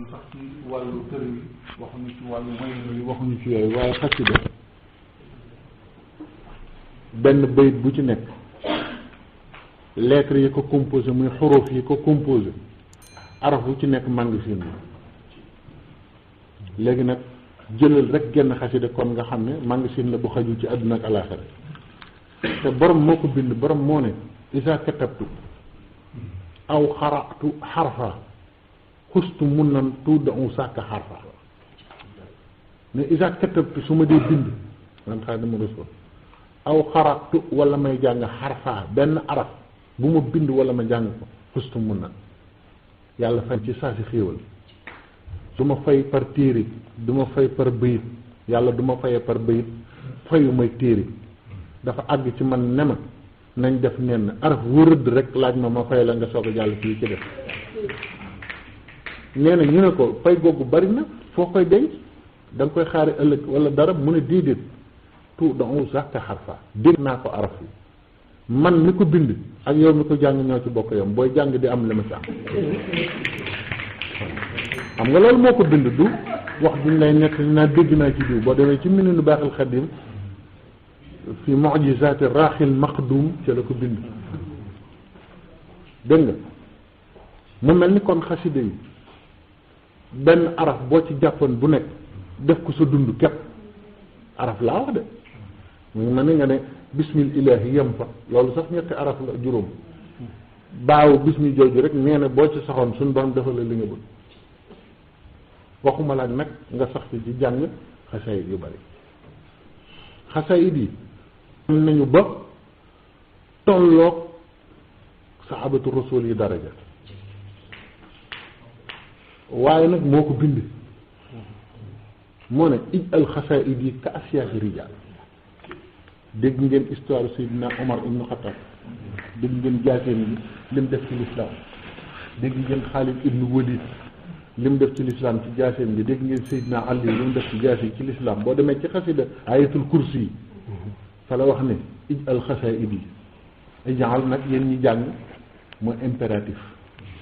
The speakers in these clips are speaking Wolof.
waxuñu sax ci wàllu kër yi waxuñu ci wàllu may yi waxuñu ci yooyu waaye xasida benn bayit bu ci nekk lettre yi ko composé muy xuruf yi ko composé araf bu ci nekk magasin bi léegi nag jëlal rek genn xasida kon nga xam ne magasin la bu xajul ci àdduna ak alaaxira te borom moo ko bind borom moo ne isa katabtu aw xaratu xarfa xustu mun nan tuuda u sàkk xarfa ne isa katabtu su ma dee bind man Xaadimu Rasuul aw xaratu wala may jàng xarfa benn araf bu ma bind wala ma jàng ko xustu mun nan yàlla fay ci saa si xéewal du ma fay par téere du ma fay par bayit yàlla du ma fayee par bayit fayu may téere dafa àgg ci man ne ma nañ def nenn araf wërëdd rek laaj ma fay la nga soog a jàll fii ci def nee na ñu ne ko fay googu bari na foo koy denc da nga koy xaari ëllëg wala dara mu ne déedéet tout dans sax te xarfa dégg naa ko araf yi man mi ko bind ak yow mi ko jàng ñoo ci bokk yam booy jàng di am li ma ci am xam nga loolu moo ko bind du wax duñ lay nekk naa dégg naa ci diw boo demee ci Minanu Baaxil Xadim fi mu'jizaati raaxil maqdum ci la ko bind dégg nga mu mel ni kon xasida yi benn araf boo ci jàppoon bu nekk def ko sa dund képp araf laa wax de mu ngi mel ni nga ne bismil ilaahi yem fa loolu sax ñetti araf la juróom baaw bismi jooju rek nee na boo ci saxoon suñu borom defal la li nga bëgg waxuma la nag nga sax ci jàng xasaayid yu bari xasaayid yi am nañu ba tolloog sahabatu rasul yi daraja waaye nag moo ko bind moo ne ij al xasaayid yi ka asiyaahi rijaal dégg ngeen histoire Seydina Omar ibnu Xattaab dégg ngeen jaaseen bi lim def ci lislaam dégg ngeen Xaalid ibnu Walid lim def ci lislaam ci jaaseen bi dégg ngeen Seydina Ali lim def ci jaaseen ci lislaam boo demee ci xasida ayatul kursi yi fa la wax ne ij al xasaayid yi ijaal nag yéen ñi jàng mooy impératif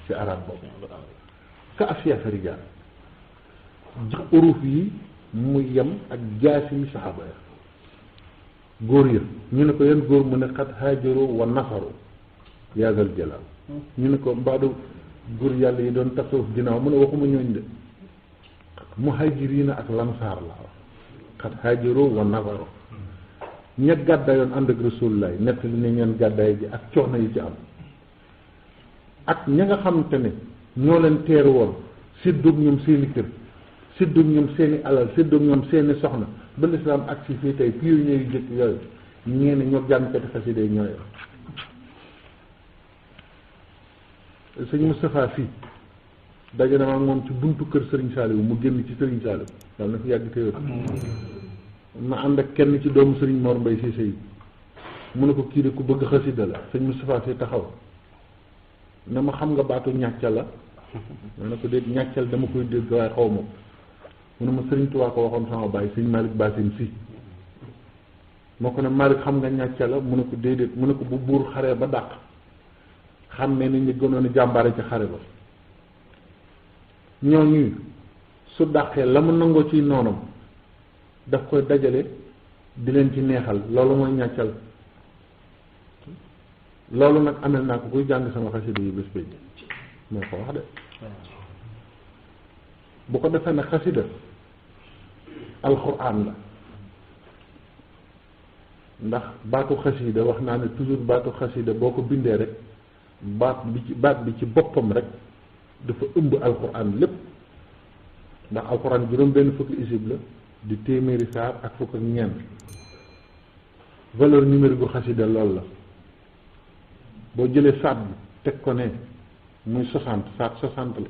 ci arab boobu ka asiyaahi rijaal jax uruf yi mu yem ak jaasi yi saxaaba ya góor ya ñu ne ko yan góor mu ne xat haajaru wa nasaru yaa zal jalaal ñu ne ko mbaadu góor yàlla yi doon tasawuf ginnaaw mu ne waxuma ñooñ de muhaajiriina ak lansaar la wax xat haajaru wa nasaru ña gàddaayoon ànd ak rasulullah nettali ne ngeen gàddaay ji ak coono yi ci am ak ña nga xamante ne ñoo leen teeru woon séddoog ñoom seeni kër séddoog ñoom seeni alal séddoog ñoom seeni soxna ba lislaam ak si fii tey pionniers yu jëkk yooyu ñeene ñoo jàngkati xasida yi ñooy sëñ Moustapha fii daje na ak moom ci buntu kër Serigne Saliou mu génn ci Serigne Saliou yàlla na fi yàgg te wér ma ànd ak kenn ci doomu Serigne Mor Mbaye Cissé yi mu ne ko kii de ku bëgg xasida la sëñ Moustapha fii taxaw ne ma xam nga baatu ñàccal la ma ne ko déet ñàccal dama koy dégg waaye xaw ma mu ne ma Sëriñ Tuubaa ko waxoon sama baay sëñ Malick Bassine si moo ko ne Malick xam nga ñàcca la mu ne ko déedéet mu ne ko bu buur xaree ba dàq xam ne ni ñu gënoon a jàmbaare ci xare ba ñooñu su dàqee la mu nangoo ciy noonam daf koy dajale di leen ci neexal loolu mooy ñàccal loolu nag amel naa ko kuy jàng sama xasida yi bés péj moo ko wax de bu ko defee nag xasida alxuraan la ndax baatu xasida wax naa ne toujours baatu xasida boo ko bindee rek baat bi ci boppam rek dafa ëmb alxuraan lépp ndax alxuraan juróom benn fukki isib la di téeméeri saar ak fukk ak ñeent valeur numérique gu xasida loolu la boo jëlee saat bi teg ko ne muy 60 saat 60 la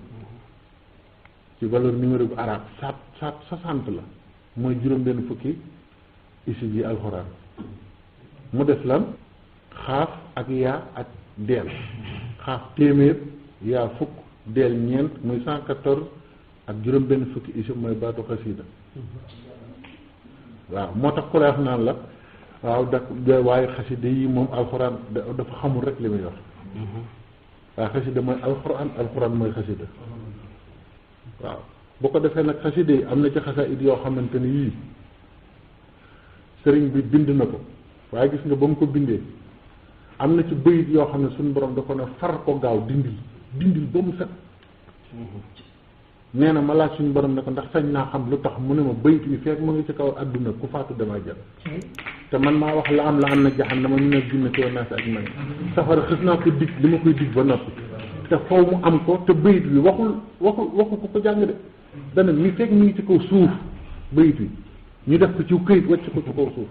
ci valeur numérique gu arabe saat 60 la mooy juróom benn fukki isib yi alxuraan mu def lan xaaf ak yaa ak deel xaaf téeméer yaa fukk deel ñeent muy 114 ak juróom benn fukki isib mooy baatu xasida waaw moo tax ku lay wax naan la waaw da waaye xasida yi moom alxuraan dafa xamul rek li muy wax waaye xasida mooy alxuraan mooy xasida waaw bu ko defee nag xasida yi am na ci xasaayid yoo xamante ni yii sëriñ bi bind na ko waaye gis nga ba mu ko bindee am na ci bëyit yoo xam ne suñu borom da ko ne far ko gaaw dindil ba mu set nee na ma laaj suñu borom ne ko ndax sañ naa xam lu tax mu ne ma bëyit yi fekk mu ngi ci kaw adduna ku faatu damaa jël te man maa wax la am na jahannama ñu ne jinne ko naas ak man safara xës naa ko dig li ma koy dig ba noppi te faw mu am ko te bëyit bi waxu ko jàng de dana mi fekk mi ngi ci kaw suuf bëyit bi ñu def ko ci këyit wàcc ko ci kaw suuf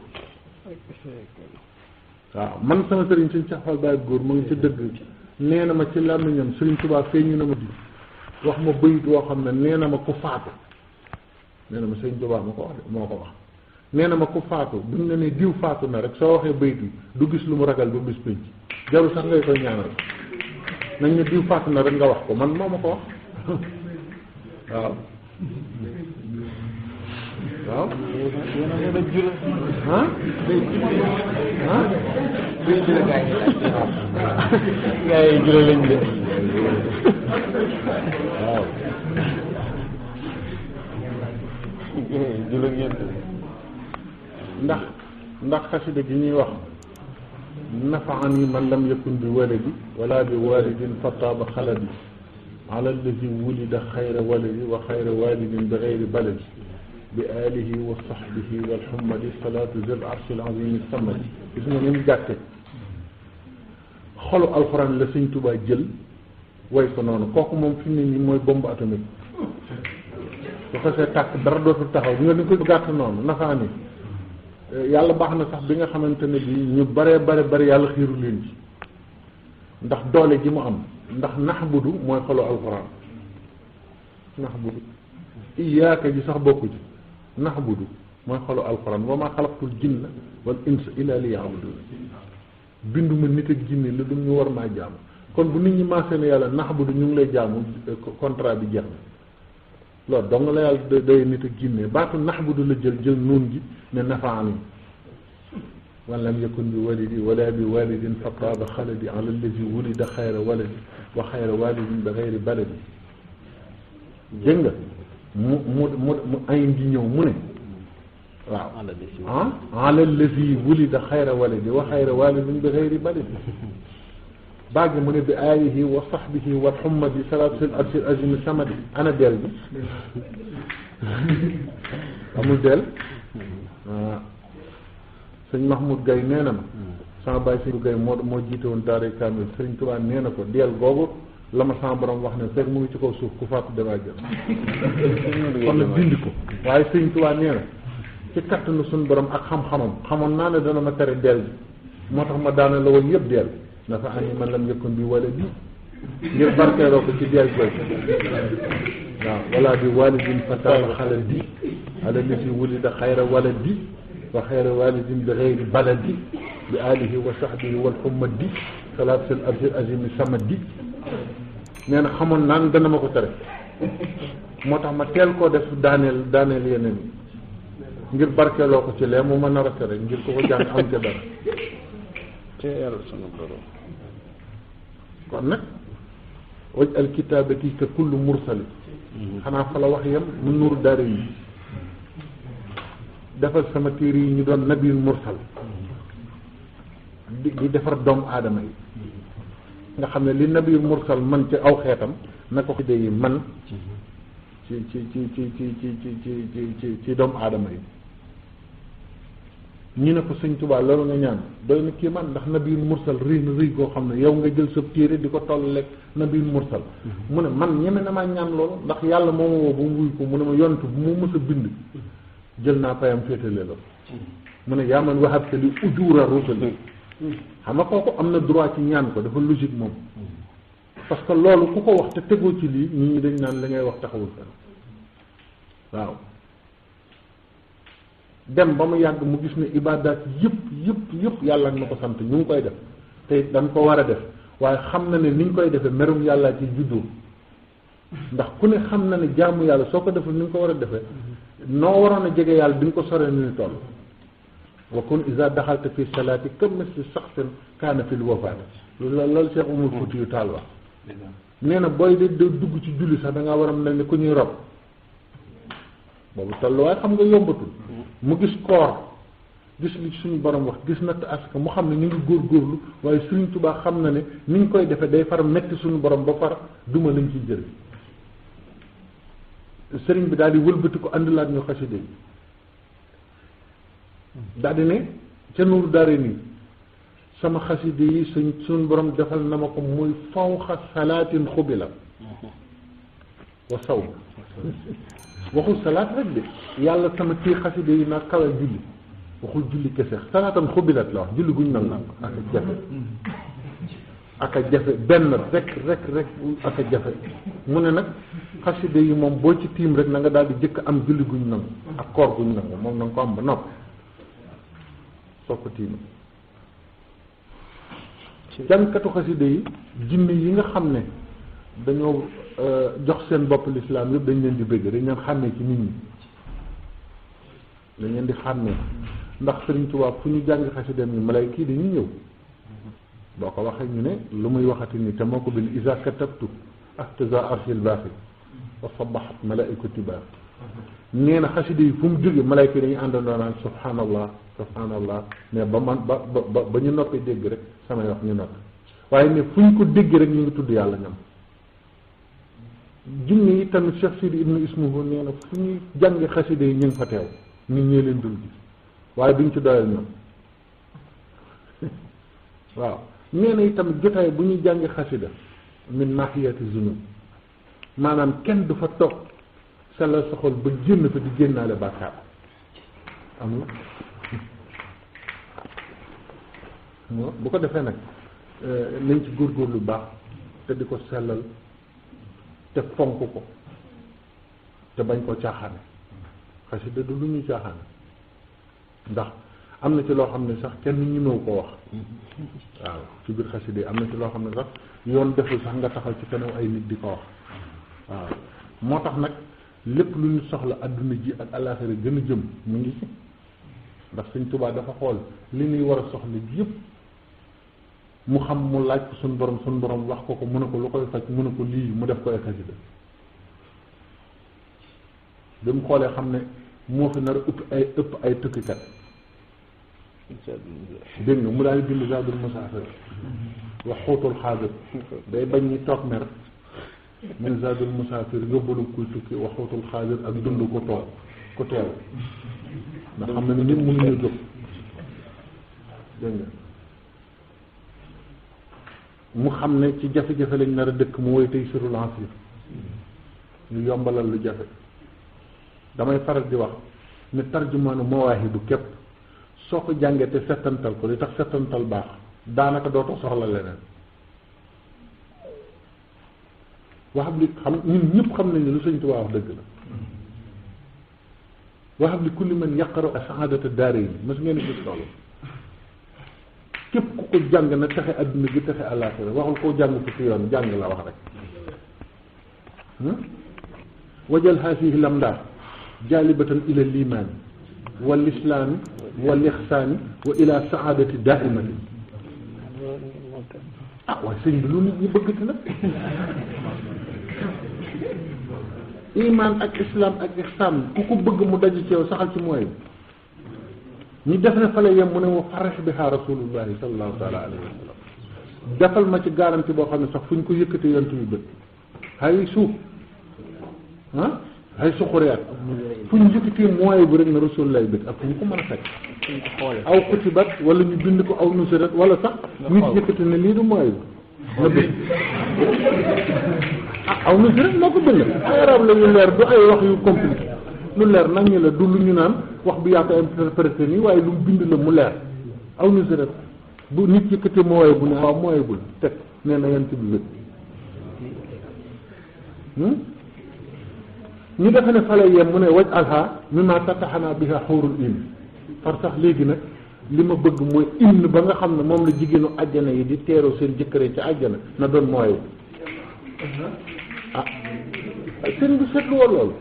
waaw man sama sëriñ suñ saxal baay góor mu ngi ci dëgg nee na ma ci làmmiñam sëriñ Tuubaa feeñu na ma di wax ma bëyit woo xam ne nee na ma ku faatu nee na ma sëriñ Tuubaa moo ko wax nee na ma ku faatu buñ ne ne diw faatu na rek soo waxee bëyit bi du gis lu mu ragal ba bis pénc jarul sax ngay koy ñaanal nañ ne diw faatu na rek nga wax ko man moo ma ko wax waaw waaw ah gaa yi jure lañ de waaw jure ngeen ndax xasida gi ñuy wax nafaani man lam yakun bi waladi wala bi walidin fataaba xaladi ala allazi wulida xayra waladi wa xayra walidin bi xayri baladi bi alihi wa sahbihi walxummadi salaatu zil arshil azimi samadi gis nga ni mu gàtte xolu alxuraan la sëñ Tuubaa jël way ko noonu kooku moom fi mu ne nii mooy bombe atomique su xasee tàkk dara dootul taxaw nga ni ko gàtt noonu nafaa ni yàlla baax na sax bi nga xamante ne bi ñu bare yàlla xiiru leen ci ndax doole ji mu am ndax naxbudu mooy xolu alxuraan naxbudu iyaaka ji sax bokku ci naxbudu mooy xolu alxuraan wa maa xalaqtul jinna wal insa illa liya'budun binduma nit ak jinne la dum ñu war maa jaamu kon bu nit ñi maasee ne yàlla naxbudu ñu ngi lay jaamu contrat bi jeex na loolu dong la yàlla day nit ak jinne baatu naxbudu la jël nuun gi ne nafaani wa lam yakun bi walidi wala bi walidin fataaba xaladi ala allazi wulida xayra waladi wa xayra walidin bi xayri baladi dégg nga mu ayin di ñëw mu ne waaw ala allazi wulida xayra waladi wa xayra walidin bi xayri baladi baag mu ne bi alihi wa sahbihi wa xummadi salaatu sil arsil azimi samadi ana del bi amul del waaw sëñ Mahmoud Gaye nee na ma sama baay sëñ Gaye moo jiite woon daara kaamil sëriñ Tuubaa nee na ko del googu la ma sama borom wax ne fekk mu ngi ci kaw suuf ku faatu damaa jël kon nag dindi ko waaye sëriñ Tuubaa nee na ci kattanu suñu borom ak xam-xamam xamoon naa ne dana ma tere del bi moo tax ma daana la woon yëpp del nafa ani man lam yakun bi waladi ngir barkeeloo ko ci del googu waaw wala bi walidin fataaba xaladi ala lati wulida xayra waladi wa xayra walidin bi xayri baladi bi alihi wa sahbihi wal xummadi salaat sel arsil azimi samadi nee na xamoon naan dana ma ko tere moo tax ma teel koo def daaneel yeneen yi ngir barkeeloo ko ci lee mu mën a nar a tere ngir ko jàng am ca dara te yàlla sunu borom kon nag waj al kitaabati ka kullu mursali xanaa fa la wax yam mu nuuru daara yi defal sama téere yi ñu doon nabil mursal di defar doomu aadama yi nga xam ne li nabil mursal man ci aw xeetam na ko xide yi man ci ci doomu aadama yi ñu ne ko sëñ Tuubaa loolu nga ñaan doy na kii man ndax nabil mursal rëy na rëy koo xam ne yow nga jël sa téere di ko toll lekk nabil mursal mu ne man ñeme na maa ñaan loolu ndax yàlla moo ma woo ba mu wuy ko mu ne ma yontu bu mu mës a bind jël naa payam féetale la mu ne yaa man wahabta li ujura rusuli xam nga kooku am na droit ci ñaan ko dafa logique moom parce que loolu ku ko wax te tegoo ci lii nit ñi dañ naan li ngay wax taxawul fenn waaw dem ba mu yàgg mu gis ne ibaadaat yëpp yàlla na ko sant ñu ngi koy def te dañ ko war a def waaye xam na ne ni ñu koy defee merum yàllaa ci juddoo ndax ku ne xam na ne jaamu yàlla soo ko defee ni nga ko war a defee noo waroon a jege yàlla di nga ko soree ni ñu toll wa kun iza daxalta fi salaati ka misli shaxsin kaana fil wafaati loolu Cheikh Umar Fuuti yu Taal wax nee na booy de dugg ci julli sax da ngaa war a mel ni ku ñuy rob boobu tolluwaay xam nga yombatul mu gis koor gis li suñu borom wax gis natt asaka mu xam ne ñu ngi góorgóorlu waaye Sëriñ Tuubaa xam na ne ni ñu koy defee day far metti suñu borom ba far duma lañ ciy jëriñ sëriñ bi daal di wëlbati ko andilaat ñu xaside yi daal di ne ca nuuru daare nii sama xaside yi suñu borom defal na ma ko muy fawxa salaatin xubila wa saw waxul salaat rek de yàlla sama tii xaside yi naa kawe julli waxul julli kese salaatan xubilat la wax julli guñ nangu ak a jafe benn rek ak a jafe mu ne nag xaside yi moom boo ci tiim rek na nga daal di jëkk am julli guñ nangu ak koor guñ nangu moom na nga ko am ba nopp soo ko tiim jàngkatu xaside yi jinne yi nga xam ne dañoo jox seen bopp lislaam yëpp dañ leen di bëgg dañ leen xàmmee ci nit ñi dañ leen di xàmmee ndax Sëriñ Tuubaa fu ñu jàng xasideem yi malayka yi dañuy ñëw boo ko waxee ñu ne lu muy waxati ni te moo ko bind isa katabtu ahtaza arshil baaxi wa sabaxat malaikatu baax nee na xaside yi fu mu jógee malayka yi dañuy àndandoo naan subhanallah subhanallah mais ba ñu noppi dégg rek samay wax ñu noppi waaye ne fu ñu ko dégg rek ñu ngi tudd yàlla ñoom jinne yi tamit Cheikh Sidi ibnu Ismuhu nee na fu ñuy jàngi xaside yi ñu ngi fa teew nit ñee leen dul gis waaye duñ ci doyal ñoom waaw nee na itam jotaay bu ñuy jàngi xasida min nahiyati zunub maanaam kenn du fa toog sellal sa xol ba génn fa di génnaale bàkkaar am na bu ko defee nag nañ ci góorgóorlu lu baax te di ko sellal te fonk ko te bañ koo caaxaane xasida du lu ñuy caaxaane ndax am na ci loo xam ne sax kenn ñemewu ko wax waaw ci biir xasida yi am na ci loo xam ne sax yoon deful sax nga taxaw ci kanam ay nit di ko wax waaw moo tax nag lépp lu ñu soxla adduna ji ak àllaaxira gën a jëm mu ngi ci ndax Sëñ Tuubaa dafa xool li ñuy war a soxla ji yëpp mu xam mu laaj ko suñu borom wax ko mu ne ko lu koy faj mu ne ko lii mu def ko ay xasida bi mu xoolee xam ne moo fi nar a ëpp ay tukkikat dégg nga mu daal di bind Zaadul Musaafir wax xuutul xaadir day bañ ñi toog mer min Zaadul Musaafir yóbbalu kuy tukki wax xuutul xaadir ak dund ko toog ko teew ndax xam ne nit mënuñu jóg dégg nga mu xam ne ci jafe-jafe lañ nar a dëkk mu woy tey surul ansir ñu yombalal lu jafe damay faral di wax ne tarjumaanu mawaahibu képp soo ko jàngee te settantal ko li tax settantal baax daanaka dootoo soxla leneen waxab li xam ñun ñëpp xam nañ ne lu Sëñ Tuubaa wax dëgg la waxab li kulli man yaqaru saadata daarayni mas ngeen gis loolu képp ku ko jàng na texe adduna gi texe àllaaxira waxul koo jàng ko ci yoon jàng la wax rek wajal haasihi lamda jaalibatan ila limaani wal islaami wal ixsaani wa ila saadati daaimati waaye sëñ bi lu nit ñi bëggati nag iman ak islam ak ixsaan ku ko bëgg mu daj ci yow saxal ci mooy ñi def ne fa la yem mu ne wa farax biha rasulullahi sallallahu taala alayhi wa sallam defal ma ci garanti boo xam ne sax fu ñu ko yëkkatee yontu yu bët hay suuf hay suxuriyaat fu ñu yëkkatee mooy bu rek na rasulullahi bët ak fu ñu ko mën a fekk aw kutibat wala ñu bind ko aw nusirat wala sax nit yëkkati ne lii du mooy bu na bët aw nusirat moo ko bind ay arab la yu leer du ay wax yu compliqué lu leer nag ñu la du lu ñu naan wax bi yaa ko interprété nii waaye lu mu bind la mu leer aw nusirat bu nit yëkkati mooy bu ne waaw mooy bul teg nee na yent bi bët ñu defe ne fale yem mu ne waj alha mi ma tattaxanaa biha xóorul in far sax léegi nag li ma bëgg mooy inn ba nga xam ne moom la jigéenu àjjana yi di teeroo seen jëkkëre ci àjjana na doon mooy seen bi seetlu woon loolu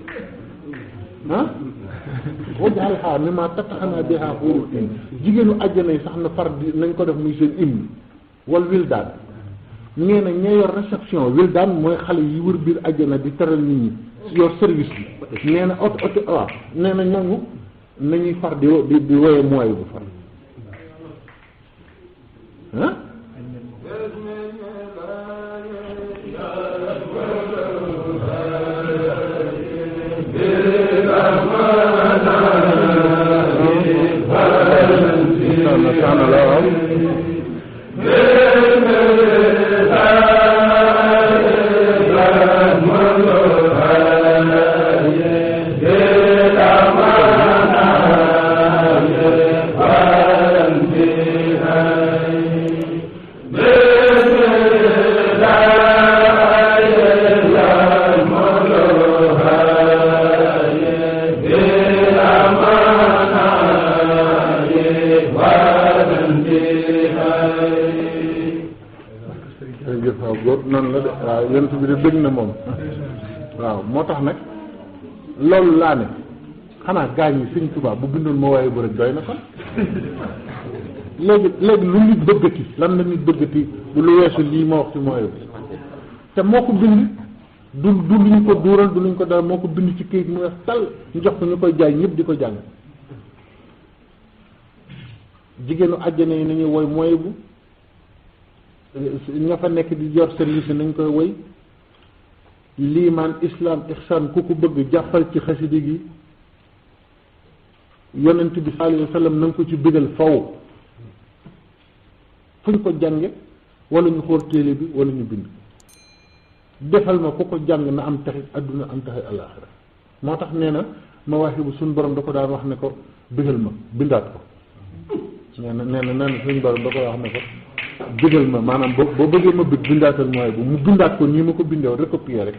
waj alha mi ma tattaxanaa biha xóorul in jigéenu àjjana yi sax na far di nañ ko def muy seen inn wal wildaan nee na ña yor réception wildaan mooy xale yi wër biir àjjana di teral nit ñi yor service bi nee na oto waaw nee na ñooñu nañuy far di woye mooy bu far ah noonu la de waaw yonent bi de bëgg na moom waaw moo tax nag loolu laa ne xanaa gaañ yi Sëñ Tuubaa bu bindoon ma waaye bu rek doy na kon léegi lu nit bëggati lan la nit bëggati bu lu weesu lii ma wax ci mooy te moo ko bind du luñ ko duural du luñ ko dara moo ko bind ci këyit mu weex tal ñu jox ko ñu koy jaay ñëpp di ko jàng jigéenu àjjana yi nañuy woy mooy bu ña fa nekk di yor service nañ koy woy liimaan islam ihsan ku ko bëgg jàppal ci xasida gi yonent bi sallallahu alayhi wa sallam na nga ko ci bëggal faw fuñ ko jànge wala ñu xool téere bi wala ñu bind defal ma ku ko jàng na am taxit adduna am taxit alaxira moo tax nee na mawaahibu suñ borom da ko daan wax ne ko bëggal ma bindaat ko nee na suñ borom da ko wax ne ko bëggal ma maanaam boo bëggee ma bindaatal mooy bu mu bindaat ko nii ma ko bindee recopier rek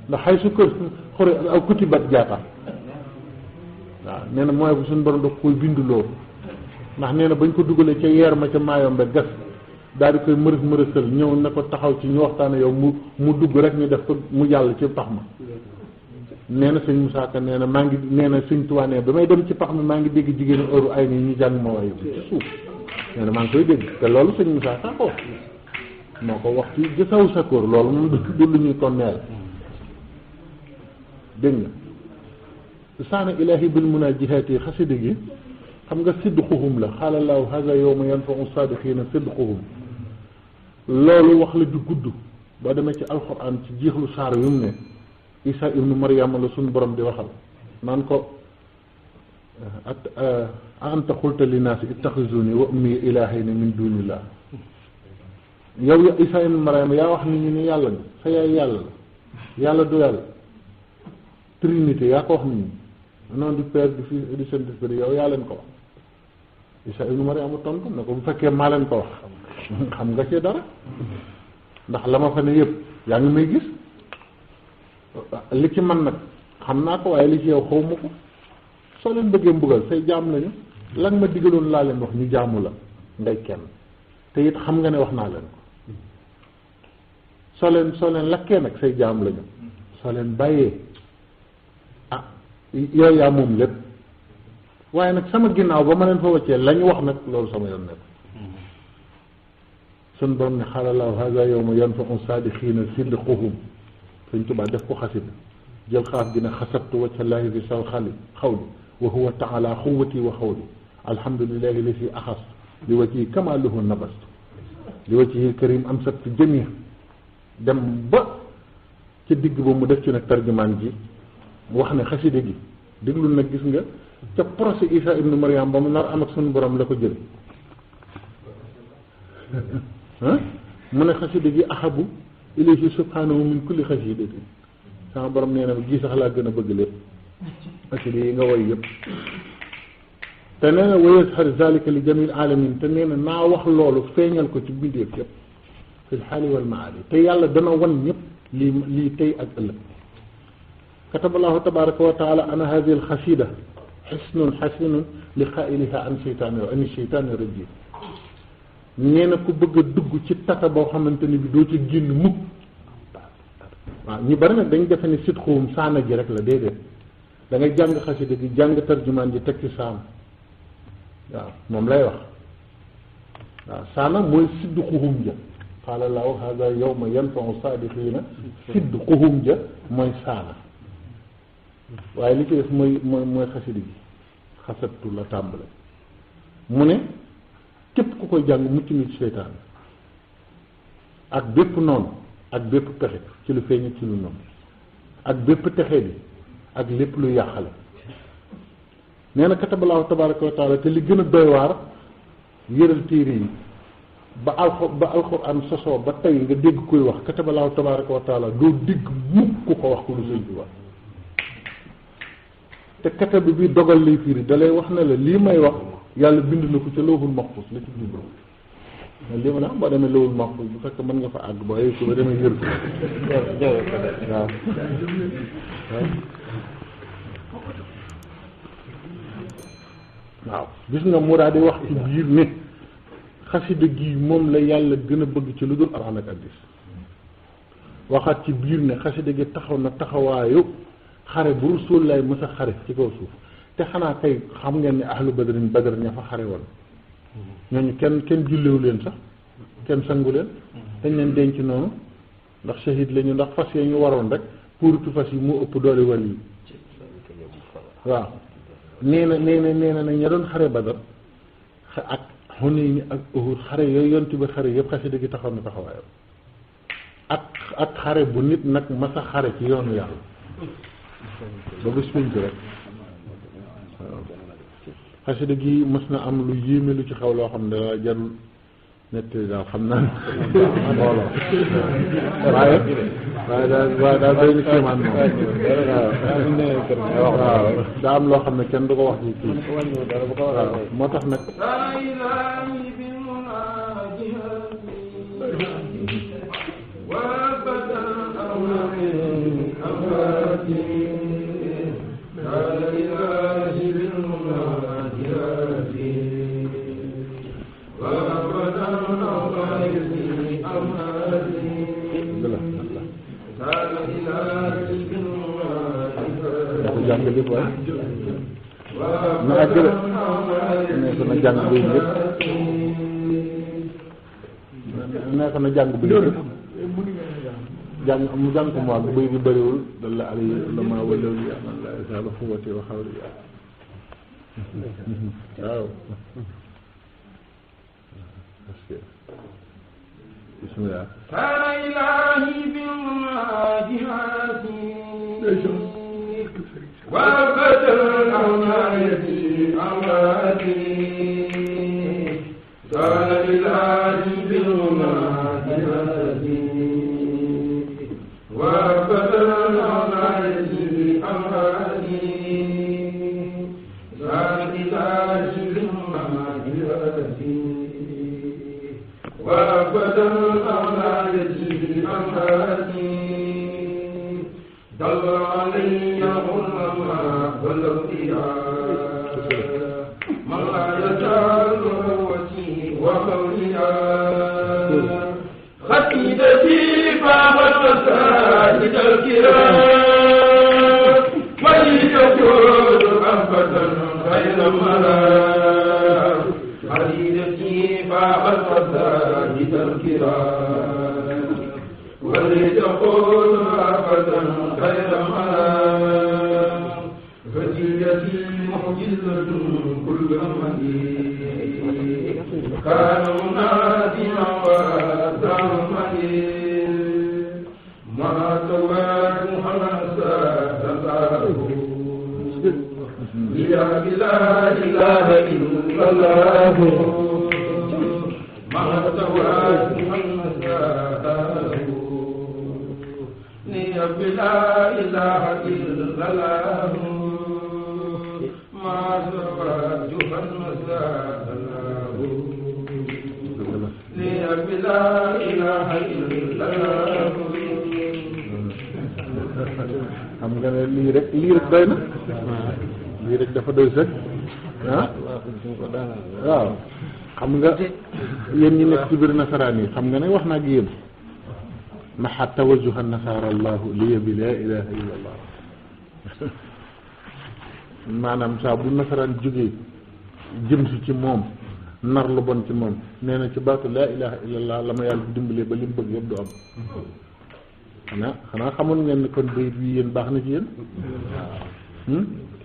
ndax xay su kër xore aw kutibat jaata waaw nee na mooy bu suñu borom da koy binduloo ndax nee na bañ ko dugalee ca yeer ma ca maayombe gas daal di koy mërësal ñëw na ko taxaw ci ñu waxtaane yow mu dugg rek ñu def ko mu jàll ci pax ma nee na sëñ Moussa Ka nee na maa ngi nee na sëñ Tuubaa nee ba may dem ci pax mi maa ngi dégg jigéenu heure ay nii ñu jàng ma waaye ci suuf nee na maa ngi koy dégg te loolu sëñ Moussa Ka ko wax moo ko wax ci jësaw sa kóor loolu moom du lu ñuy tonneel dégg nga saana ilaahi bil munaajihaati xasida gi xam nga sidquhum la xaalalaahu haza yawma yanfa'u saadiqiina sidquhum loolu wax la ju gudd boo demee ci alxuraan ci jeexlu saar yu mu ne Isa ibnu Maryama la suñu borom di waxal naan ko anta xulta linnaasi ittaxizuni wa ummi ilaahayni min duunillah yow ya Isa ibnu Maryama yaa wax nit ñi ni yàlla nga sa yaay yàlla la yàlla du yàlla trinité yaa ko wax nit ñi nom du Père du Fils et du Saint-Esprit yow yaa leen ko wax Isa ibnu Maryama tontu ne ko bu fekkee maa leen ko wax xam nga ci dara ndax la ma fa ne yëpp yaa ngi may gis li ci man nag xam naa ko waaye li ci yow xaw ma ko soo leen bëggee mbugal say jaam lañu lan ma digaloon laa leen wax ñu jaamu la ngay kenn te it xam nga ne wax naa leen ko soo leen lakkee nag say jaam lañu soo leen bàyyee ah yow yaa moom lépp waaye nag sama ginnaaw ba ma leen fa wàccee la ñu wax nag loolu sama yoon nekk sun borom ne xaalalaahu haza yawma yanfa'u saadiqiina sidquhum Sëñ Tuubaa def ko xasida jël xaaf gi ne xasabtu wacca laahi bi sal xali xawli wa huwa taala xuwati wa xawli alhamdulillahi la si axas li wacci kamaaluhu nabastu li wacci karim am sat fi jamii dem ba ca digg ba mu def ci nag tarjumaan ji wax ne xasida gi déglu nag gis nga ca procès Isa ibnu Maryam ba mu nar am ak suñu borom la ko jël mu ne xasida gi ahabu ilayhi subhanahu min kulli xasidatin sama borom nee na gi sax laa gën a bëgg lépp xasida yi nga woy yëpp te nee na wa yazhar zalika li jamil alamin te nee na naa wax loolu feeñal ko ci bindeef yëpp fil xaali wal maali te yàlla dana wan ñëpp lii tey ak ëllëg kataballahu tabaraka wa taala ana hadihi al xasida xisnun xasinun li xaa'iliha an seytaani rajim nee na ku bëgg a dugg ci tata boo xamante ni bi doo ci génn mukk waaw ñu bari nag dañ defe ni sit xuum saana ji rek la déedéet da ngay jàng xasida gi jàng tarjumaan ji teg ci saam waaw moom lay wax waaw saana mooy siddu xuum ja qaala laahu hada yawma yanfau saadiqiina sidquhum ja mooy saana waaye li ci def mooy xasida gi xasattu la tàmbale mu ne képp ku koy jàng mucc ni ci seytaan ak bépp noonu ak bépp pexe ci lu feeñ ci lu noonu ak bépp texe bi ak lépp lu yàqale nee na katabalaahu tabaraka wa taala te li gën a doy waar yëral téere yi ba alxuraan sosoo ba tey nga dégg kuy wax katabalaahu tabaraka wa taala doo dégg mukk ku ko wax ko lu sëñ bi wax te katab bi dogal lay firi da lay wax ne la lii may wax yàlla bind na ko ca lawhul mahfuz la ci jublu lii ma ne boo demee lawhul mahfuz bu fekk mën nga fa àgg ba yëg ko ba demee yër ko waaw gis nga mu daal di wax ci biir ne xasida gi moom la yàlla gën a bëgg ci lu dul alxuraan ak hadiis waxaat ci biir ne xasida gi taxaw na taxawaayu xare bu Rasuulullaah mës a xare ci kaw suuf te xanaa kay xam ngeen ne ahlu badrin badar ña fa xare woon ñooñu kenn jullewu leen sax kenn sangu leen dañ leen denc noonu ndax shahid lañu ndax fas yi ñu waroon rek puuritu fas yi moo ëpp doole wàll yi waaw nee na nag ña doon xare badar ak Hunayn ak Uhud xare yooyu yonti ba xare yëpp xasida gi taxaw na taxawaayam ak xare bu nit nag masa xare ci yoonu yàlla ba bés pénc rek waaw xasida gi mës na am lu yéeme lu ci xaw loo xam ne jarul nettali daal xam naa mbooloo waaye daal doy ni kéemaan moom waaw daa am loo xam ne kenn du ko wax ci kii waaw moo tax nag jàng lépp waaye na àggale ne ko na jàng bay yëpp ne ko na jàng bay yëpp jàng mu jàng ko mu wàgg bay bi bëriwul dalla ali lama walaw li aman la isala fuwati wa xawli waaw bismillah kana ilahi bil munajihati وبدل أولادي أولادي قال لله بالمنادي وبدل أولادي أولادي قال لله بالمنادي وبدل أولادي أولادي دل علي العلماء والأولياء من لا يزال وسي وأولياء خسيدتي باب المساجد الكرام ولي تقول أبدا خير مرام خسيدتي باب المساجد الكرام ولتقول أبدا خير مرام فتيتي معجزة كل مدين كان مناديا وأتاه مدين ما تواد حنسا تتاه يا لا إله إلا الله ما تواد حنسا لا إله إلا الله ما زواج المساء لي لا إله إلا الله xam nga ne lii rek doy na lii rek dafa doy sëg ah waaw xam nga yéen ñi nekk ci biir nasaraan yi xam nga ne wax naa ak yéen maxat tawajjuha nasaara allahu liya bi laa ilaha illa allah maanaam saa bu nasaraan jógee jëm si ci moom nar lu bon ci moom nee na ci baatu laa ilaha illallah la ma yàlla dimbalee ba li mu bëgg yëpp du am xanaa xamoon ngeen ni kon bayit wi yéen baax na ci yéen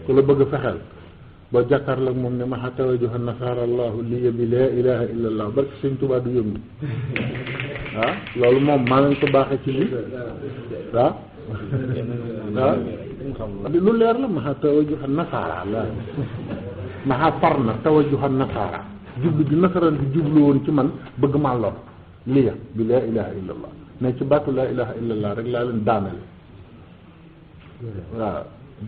ku la bëgg a fexeel boo jàkkaarloo ak moom ne ma tawajjuha nasara allahu liya bi laa ilaha illallah barke sëñ Tuubaa du yëngu loolu moom maa leen ko baaxee ci lii lu leer la ma tawajjuha nasara la ma far na tawajjuha nasara jublu bi nasaraan bi jublu woon ci man bëgg maa lor liya bi laa ilaha illallah ne ci baatu laa ilaha illallah rek laa leen daanale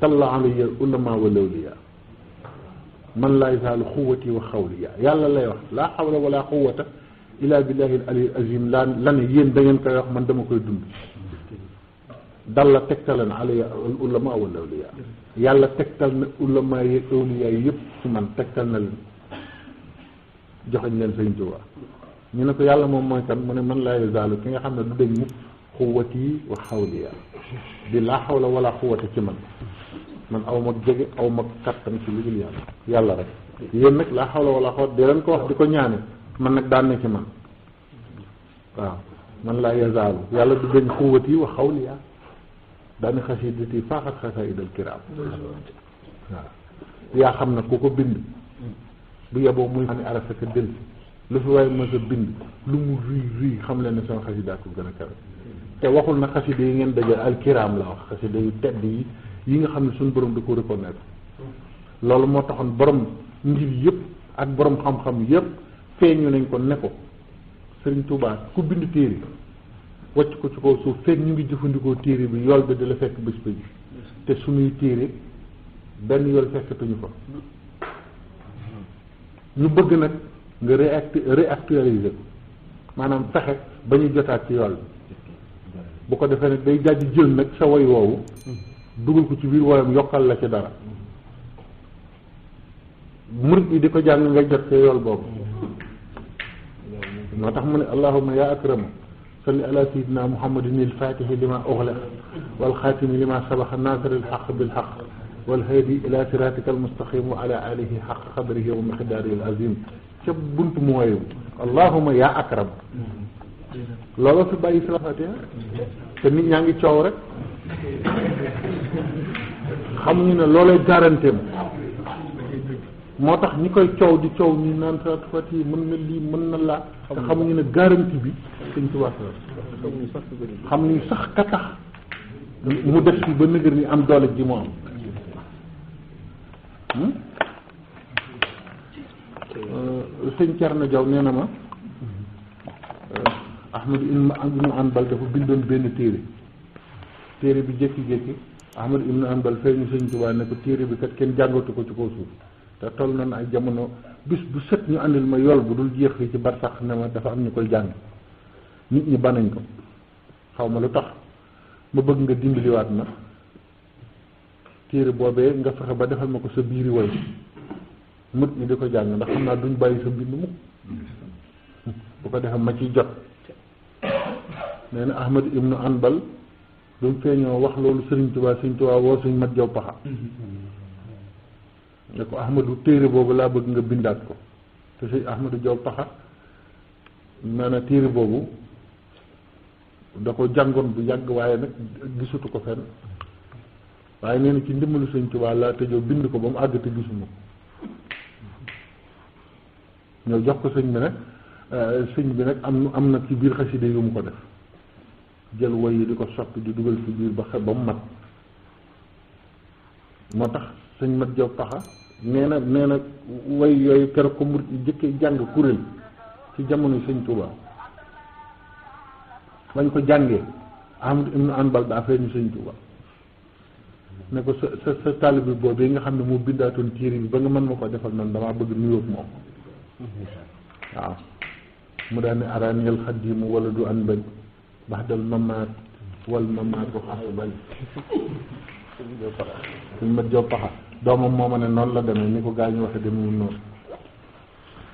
dalla alayya ulama wa lawliya man laa yazaalu xuwati wa xawliya yàlla lay wax laa xawla wala quwata illa billahi al ali azim la ne yéen da ngeen koy wax man dama koy dund dalla tegtal na alayya al ulama wa lawliya yàlla tegtal na ulama yi awliya yi yëpp ci man tegtal na leen joxañ leen Sëñ Tuubaa ñu ne ko yàlla moom mooy kan mu ne man laa yazaalu ki nga xam ne du dañ mukk xuwati wa xawliya di laa xawla wala quwata ci man aw ma jege aw ma kattan ci lu dul yàlla rek yéen nag laa xawla wala quwwata di leen ko wax di ko ñaane man nag daan na ci man waaw man laa yazaalu yàlla du dañ xuwati wa xawliya daani xasidati faaxat xasaidal kiraam waaw yaa xam ne ku ko bind bu yeboo muy xam ne arafa ka del lu fi waaye mës a bind lu mu rii xam leen ne sama xasidaa ko gën a kawe te waxul na xasida yi ngeen dajal al kiraam la wax xasida yu tedd yi nga xam ne suñu borom da ko reconnaître loolu moo taxoon borom ngir yëpp ak borom xam-xam yëpp feeñu nañ ko ne ko Sëriñ Tuubaa ku bind téere wàcc ko ci kaw suuf fekk ñu ngi jëfandikoo téere bi yool bi di la fekk bés ba ji te suñuy téere benn yool fekkatuñu ko ñu bëgg nag nga réactualiser ko maanaam fexe ba ñu jotaat ci yool bi bu ko defee nag day jàjj jël nag sa woy woowu dugal ko ci biir woyam yokkal la ci dara murid bi di ko jàng nga jot ci yool boobu moo tax mu ne allahumma ya akrama salli ala sayyidina muhammadin al-fatihi lima ughliqa wal khatimi lima sabaqa nasiril haqq bil haqq wal hadi ila siratika al mustaqim wa ala alihi haqq qadrihi wa miqdarihi al azim ca buntu mu woyu allahumma ya akram looloo fi bàyyi salaatu fatiha te nit ñaa ngi coow rek xamuñu ne loolay garanteem moo tax ñi koy coow di coow ñu naan salaatu fatiha mën na lii mën na laa te xamuñu ne garantie bi Sëñ Tuubaa xamuñu sax ka tax mu def ci ba nëgër ni am doole ji moo am sëñ Cerno Jaw nee na ma Ahmadu ibnu Anbal dafa bindoon benn téere bi jékki-jékki Ahmadu ibnu Anbal feeñu Sëñ Tuubaa ne ko téere bi kat kenn jàngatu ko ci kaw suuf te toll na ay jamono bis bu set ñu andil ma yool bu dul jeex fii ci barsax ne ma dafa am ñu koy jàng nit ñi banañ ko xaw ma lu tax ma bëgg nga dimbaliwaat na téere boobee nga fexe ba defal ma ko sa biiri woy mut ñi di ko jàng ndax xam naa duñ bàyyi sa mbind mukk bu ko defee ma ciy jot nee na Ahmad ibnu Anbal du mu feeñoo wax loolu Sëriñ Tuubaa woo Sëriñ Mat Jaw Paxa ne ko Ahmadu téere boobu laa bëgg nga bindaat ko te Sëriñ Ahmadu Jaw Paxa nee na téere boobu da ko jàngoon bu yàgg waaye nag gisutu ko fenn waaye nee na ci ndimbalu Sëriñ Tuubaa laa tëjoo bind ko ba mu àgg te gisuma ko ñëw jox ko sëñ bi nag sëñ bi nag am na ci biir xasida yu mu ko def jël woy yi di ko soppi di dugal ci biir ba mu mat moo tax sëñ Mat Jaw Paxa nee na woy yooyu keroog ko murit yi jëkkee jàng kuréel ci jamono Sëñ Tuubaa bañ ko jàngee Ahmadu ibnu Anbal daa feeñu Sëñ Tuubaa ne ko sa taalibe boobu yi nga xam ne moo bindaatoon téere bi ba nga mën ma ko defal man damaa bëgg nuyoo ak moom waaw mu daal ne araaniyal xadiimu wala du an bañ baxdal mamaat wal mamaatu xasbal sëñ Mat Jaw Paxa doomam moo ma ne noonu la demee ni ko gaa ñu waxe demewul noonu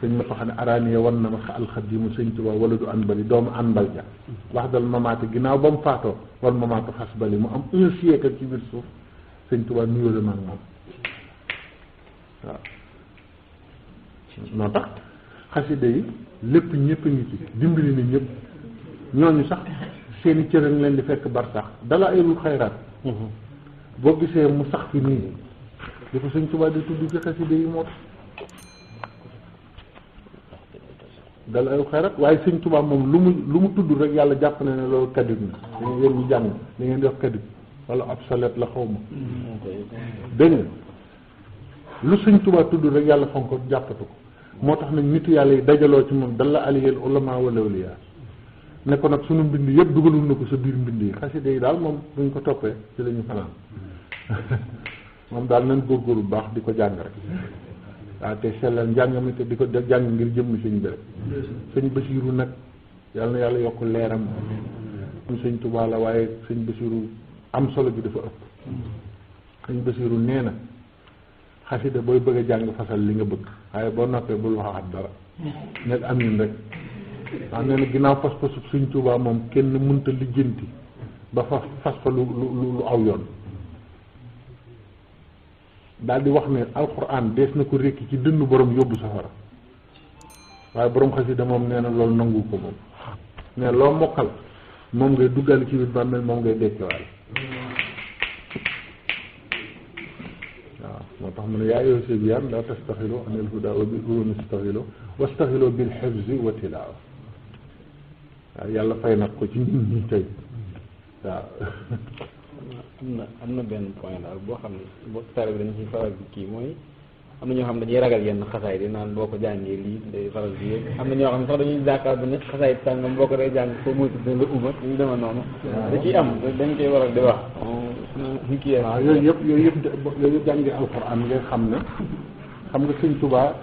sëñ Mat Paxa ne araaniya wan na ma alxadiimu Sëñ Tuubaa wala du an bali doomu an bal ja baxdal mamaati ginnaaw ba mu faatoo wal mamaatu xasbali mu am un siècle ci biir suuf Sëñ Tuubaa nuyoo la mag moom waaw moo tax xasida yi lépp ñëpp ngi ci dimbali na ñëpp ñooñu sax seeni cër ngi leen di fekk bar sax dala ayul xayraat boo gisee mu sax fi nii dafa Sëñ Tuubaa di tudd ci xasida yi moo tax dala ayul xayraat waaye Sëñ Tuubaa moom lu mu tudd rek yàlla jàpp na ne loolu kadib na yéen ñu jàng da ngeen di wax kadib wala obsolète la xaw ma dégg nga lu Sëñ Tuubaa tudd rek yàlla fonk ko jàppatu ko moo tax nag nitu yàlla yi dajaloo ci moom dalla aliyel ulama wal awliya ne ko nag sunu mbind yëpp dugalul na ko sa biir mbind yi xasida yi daal moom buñ ko toppee ci la ñu fanaan moom daal nañ góorgóorlu bu baax di ko jàng rek waaw te sellal njàng mi te di ko jàng ngir jëmm sëñ bi rek sëñ Basiiru nag yàlla na yàlla yokk leeram am Sëñ Tuubaa la waaye sëñ Basiiru am solo bi dafa ëpp sëñ Basiiru nee na xasida booy bëgg a jàng fasal li nga bëgg waaye boo noppee bul waxaat dara nekk amin rek waaw nee na ginnaaw fas-fasu Sëñ Tuubaa moom kenn mënta lijjanti ba fas fa lu aw yoon daal di wax ne alxuraan dees na ko rékki ci dënnu borom yóbbu safara waaye borom xasida moom nee na loolu nangu ko moom ne loo mokkal moom ngay duggal ci biir bàmmeel moom ngay dekkiwaale waaw moo tax mu ne yaa ayyuha sibyaan laa tastaxilu anil hudaa wa bil ulumi istaxilu wastaxilu bil hifzi wa tilaawa waaw yàlla fay nag ko ci nit ñi tey waaw am na benn point daal boo xam ne boo tari bi dañ ci faral di kii mooy am na ñoo xam ne dañuy ragal yenn xasaay di naan boo ko jàngee lii day faral di yéeg am na ñoo xam ne sax dañuy jàkkaar bi ne xasaay sàngam boo ko day jàng foo moytu dina la uma ñu dema noonu da ciy am dañ koy waral di wax kii waaw yooyu yëpp jàngi alxuraan ngay xam ne xam nga Sëñ Tuubaa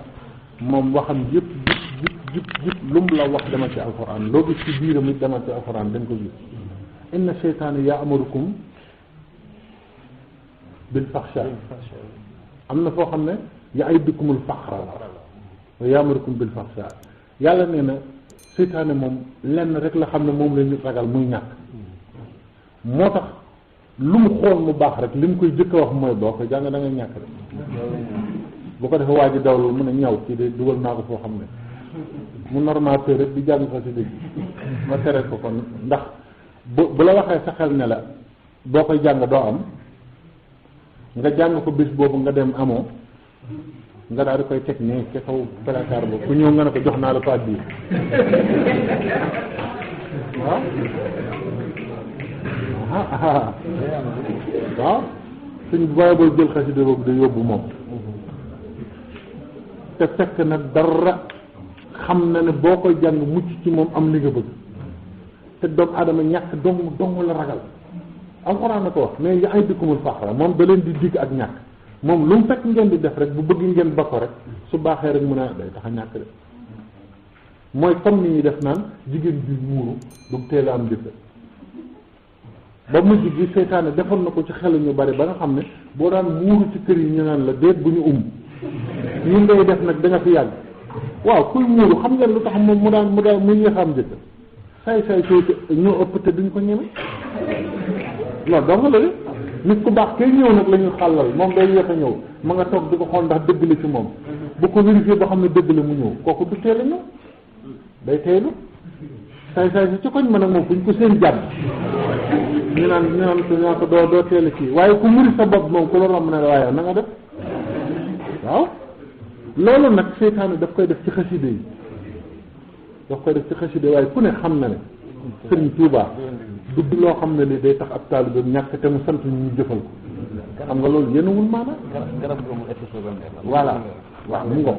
moom waxam yëpp jip lu mu la wax dama ci alxuraan loo gis ci biiram it dama ci alxuraan dañ ko gis inna seytaane ya'murukum bil faxshaa am na foo xam ne ya'idukumul faqra wa ya'murukum bil faxshaa yàlla nee na seytaane moom lenn rek la xam ne moom la nit ragal muy ñàkk moo tax lu mu xool mu baax rek li mu koy jëkk a wax mooy boo ko jàng da nga ñàkk rek bu ko defee waa ji dawlu mën a ñaw kii de dugal naa ko foo xam ne mu normal rek di jàng fa si dëgg ma tere ko kon ndax bu la waxee sa xel ne la boo koy jàng doo am nga jàng ko bis boobu nga dem amoo nga daal di koy teg nii ci kaw placard boobu ku ñëw nga ne ko jox naa la ko addi waaw suñ booy booy jël xasida boobu da yóbbu moom te fekk na dara xam na ne boo koy jàng mucc ci moom am li nga bëgg te doomu aadama ñàkk dong la ragal alxuraan na ko wax mais ya'idukumul faqra moom da leen di digg ak ñàkk moom lu mu fekk ngeen di def rek bu bëgg ngeen ba ko rek su baaxee rek mun a day tax a ñàkk de mooy comme ni ñuy def naan jigéen bi muuru du teel a am jëkkër ba mujj gi seytaane defoon na ko ci xelu ñu bari ba nga xam ne boo daan muuru ci kër yi ñu naan la déet bu ñu ñi ngay def nag da nga fi yàgg waaw kuy muuru xam ngeen lu tax moom mu daan mu yéex a am jëkkër say tuuti ñoo ëpp te duñ ko ñeme loolu dong la de nit ku baax kay ñëw nag la ñuy xàllal moom day yéex a ñëw ma nga toog di ko xool ndax dëgg la ci moom bu ko vérifié ba xam ne dëgg la mu ñëw kooku du teel a ñëw day teelu say si ci koñ ma nag moom fu ñu ko seen jàdd ñu naan ko doo teel a kii waaye ku muri sa bopp moom ku la romb ne la waaye na nga def waaw loolu nag seytaane daf koy def ci xaside yi waaye ku ne xam na ne Sëriñ Tuubaa du loo xam ne li day tax ab taalibe ñàkk te mu sant ñu jëfal ko xam nga loolu yéenawul maanaam voilà waaw mu ngoog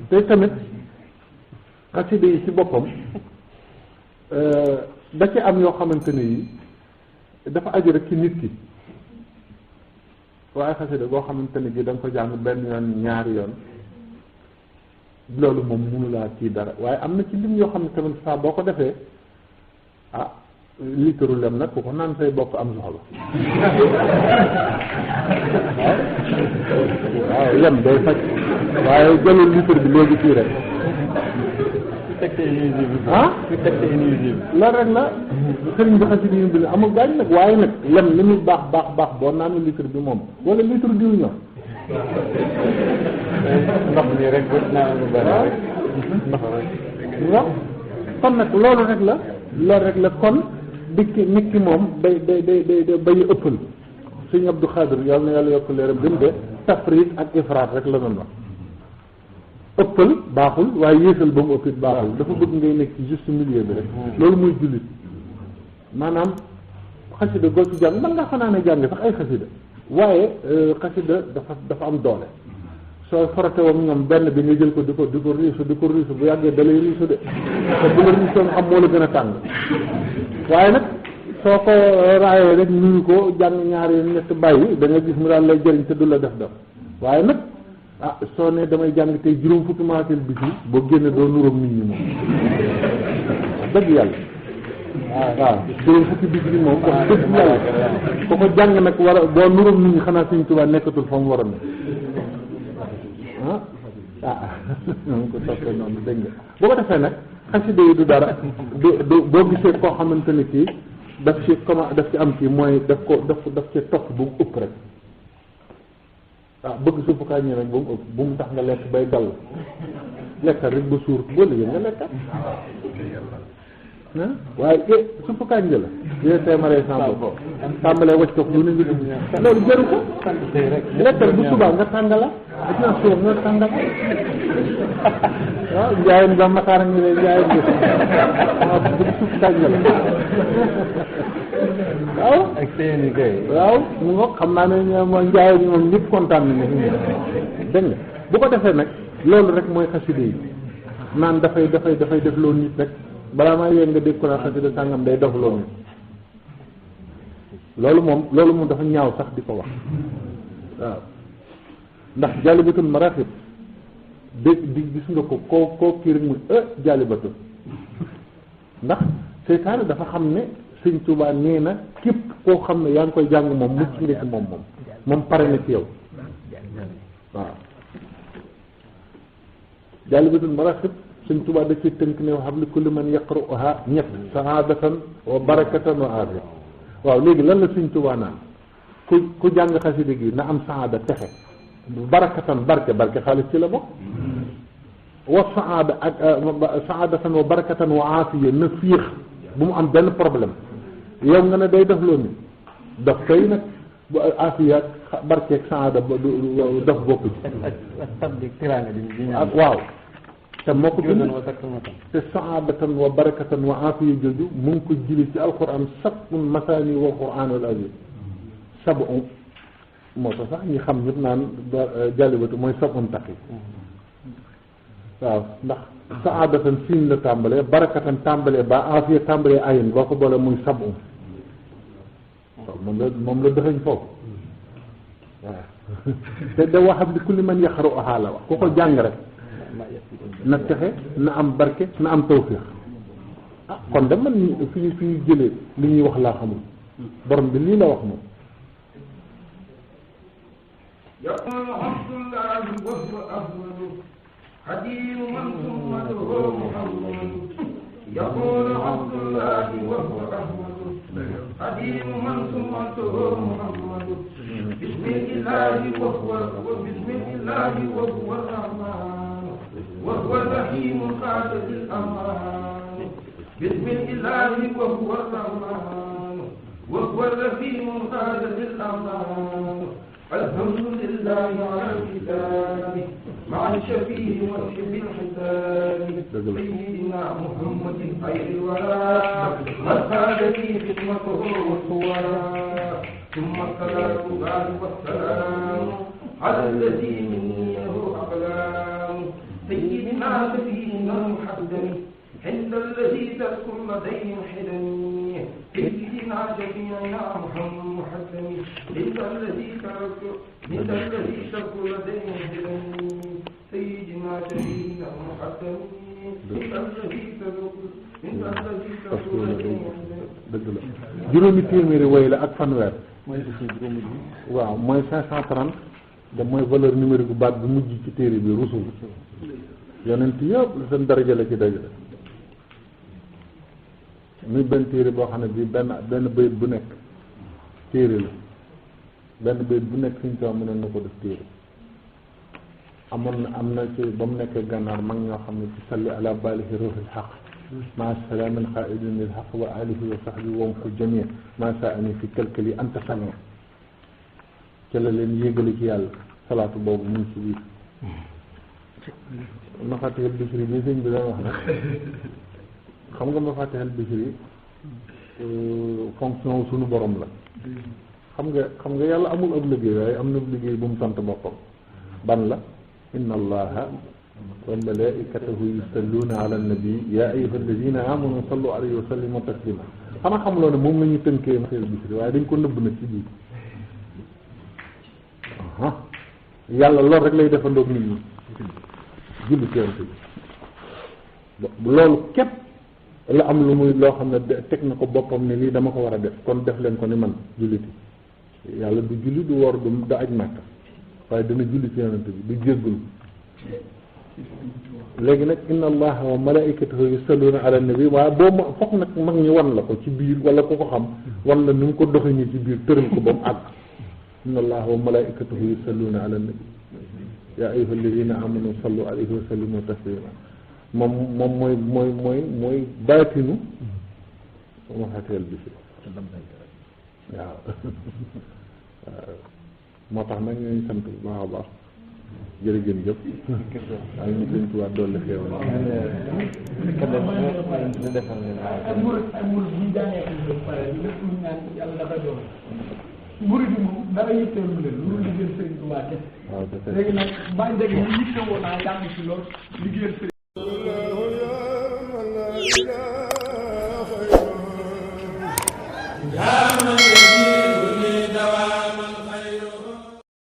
te tamit xaside yi ci boppam da ci am yoo xamante ne yi dafa aju rek ci nit ki waaye xaside boo xamante ne gi da nga ko jàng benn yoon ñaari yoon loolu moom mënu laa kii dara waaye am na ci lim yoo xam ne tamit saa boo ko defee litre lem nag ku ko naan say bokk am soxla waaw lem day faj waaye jëlul litre bi léegi fii rek la rek la sëriñ bi xasida yi bi amul gaañ nag waaye nag lem li muy baax boo naanu litre bi moom wala litre diw ñor ndox mi rek naa lu bari rek waaw kon nag loolu rek la kon dikki nit ki moom day bañu ëppal Sëñ Abdou Khadir yàlla na yàlla yokk leeram gën de tafriit ak ifraat rek la doon wax ëppal baaxul waaye yéesal ba mu ëpp it baaxul dafa bëgg ngay nekk ci juste milieu bi rek loolu muy jullit maanaam xasida goo ci jàng man nga fanaane jàng sax ay xasida waaye xasida dafa am doole soo forote woon ñoom benn bi nga jël ko di ko riisu bu yàggee da lay riisu de te bu la riisoo nga xam moo la gën a tàng waaye nag soo ko raayee rek nuyu ko jàng ñaari ñett bàyyi da nga gis mu daal lay jëriñ te du la def waaye nag soo ne damay jàng tey juróom fukki maatel bis yi boo génne doo nuróom nit ñi moom dëgg yàlla waaw juróom fukki bis yi moom wax dëgg yàlla ko ko jàng nag war a boo nuróom nit ñi xanaa Sëñ Tuubaa nekkatul fa mu war a ne moom ko toppee noonu dégg nga boo ko defee nag xasida yi du dara du boo gisee koo xamante ni kii daf ci am kii mooy daf ci topp bu mu ëpp rek bëgg suppu kaa ñi nag bu mu ëpp bu mu tax nga lekk bay dal lekkal rek ba suur boo liggéey nga lekkat waaye suppu kaa ñi la yooyu tey ma lay sàmb tàmbalee wacc ko lu ne nga dugg loolu jëru ko lekkal bu subaa nga tàngala dina suur nga tàngala waaw njaayeen ba makaara ngi lay njaayeen bi waaw bëgg suppu kaa ñi la waaw ak seeni kay waaw mu ngoog xam naa ne mooy njaay bi moom ñëpp kontaan nañu dégg nga bu ko defee nag loolu rek mooy xaside yi naan dafay def loo nit rek balaa maa yéeg nga dégg ko naa xaside sàngam day def loo nit loolu moom dafa ñaaw sax di ko wax waaw ndax Jaalibatul Maraaxib di gis nga ko koo kii rek muy Jaalibatul ndax seytaane dafa xam ne Sëñ Tuubaa nee na képp koo xam ne yaa ngi koy jàng moom mucc nga ci moom pare na ci yow waaw Jaalibatul Maraaxib Sëñ Tuubaa da ci tënk ne xam li kulli man yaqra'uha ñett saadatan wa barakatan wa aafiya waaw léegi lan la Sëñ Tuubaa naan ku jàng xasida gi na am saada texe barakatan barke xaalis ci la bokk wa saada ak saadatan wa barakatan wa aafiya na fiix bu mu am benn problème yow nga ne day def loo ni daf koy nag bu aafiya barkeeg saada ba daf bokk ci ak tabdik tiraanga di ak waaw te moo ko bind te saadatan wa barakatan wa aafiya jooju mu ngi ko jëli ci alquran sab'un masaani wa qur'aanul aziim sab'un moo tax sax ñi xam ñëpp naan Jaalibatu mooy sab'un taqi waaw ndax saadatan siin la tàmbalee barakatan tàmbalee ba aafiya tàmbalee ayin boo ko boole muy sab'un waaw moom la dëxëñ foofu waaw te da waxam li kulli man yaqra'uhaa la wax ku ko jàng rek na texe na am barke na am tawfiix kon de man fi ñu jëlee li ñuy wax laa xamul borom bi lii la wax moom يقول عبد الله وهو أفضل حديث من سمته محمد يقول عبد الله وهو أحمد حديث من سمته محمد بسم الله وهو الرحمن وهو الرحيم قادر الأمان بسم الله وهو الرحمن وهو الرحيم قادر الأمان الحمد لله على الكتاب مع الشفيع والحب الحساب سيدنا محمد خير الورى من قاد في خدمته والصورى ثم الصلاة والسلام على الذي مني له أقلام سيدنا سيدنا المحدث عند الذي تذكر لديه الحلم سيدنا شفيعنا محمد محسن عند الذي تذكر لديه الحلم سيدنا شفيعنا محسن عند الذي تذكر لديه الحلم dëgg la juróomi téeméeri woy la ak fanweer waaw mooy 530 da mooy valeur numérique bu baat bu mujj ci téere bi rusul yonent yëpp seen daraja la ci dajale muy benn téere boo xam ne bii benn bayit bu nekk téere la benn bayit bu nekk suñ taw mënoon na ko def téere amoon na am na ci ba mu nekkee gànnaar mag ñoo xam ne ci salli ala balihi ruuxil xaq maa salaamin xaaidin lil xaq wa alihi wa sahbi wam ko jamia maa saa ani fi kalkali anta samia ca la leen yéegale ci yàlla salaatu boobu mu ngi ci biir mafatihal bisri bi sëñ bi doon wax nag xam nga mafatihal bisri fonction suñu borom la xam nga yàlla amul ab liggéey waaye am na liggéey bu mu sant boppam ban la inna allaha wa malaikatahu yusalluna ala nabi ya ayyuha alladina amanu sallu alayhi wa sallimu taslima xanaa xamuloo ne moom la ñu tënkee mafatihal bisri waaye dañ ko nëbb nag ci biir yàlla loolu rek lay defandoog nit ñi julli ci yonent bi loolu képp la am lu muy loo xam ne teg na ko boppam ne lii dama ko war a def kon def leen ko ni man julliti yàlla du julli du woor du aj Makka waaye dana julli ci yonent bi du jéggul léegi nag inna allaha wa malaikatahu yusalluna ala nabi waaye boo ma foog nag mag ñi wan la ko ci biir wala ku ko xam wan la ni mu ko doxee ci biir tëral ko ba mu àgg inna allaha wa malaikatahu yusalluna ala nabi yaa ayyuha alladina amanu sallu alayhi wa sallimu taslima moom mooy baatinu mafatihal bisri waaw moo tax nag ñooñu sant bu baax a baax jërëjëf jëf waaye ñu gën ci waat dolli xéewal murid yi moom dara yitteelu leen lu liggéeyal Sëriñ Tuubaa kese. waaw léegi nag bàyyi dëgg yi yittewoo naa jàng ci loolu liggéeyal Sëriñ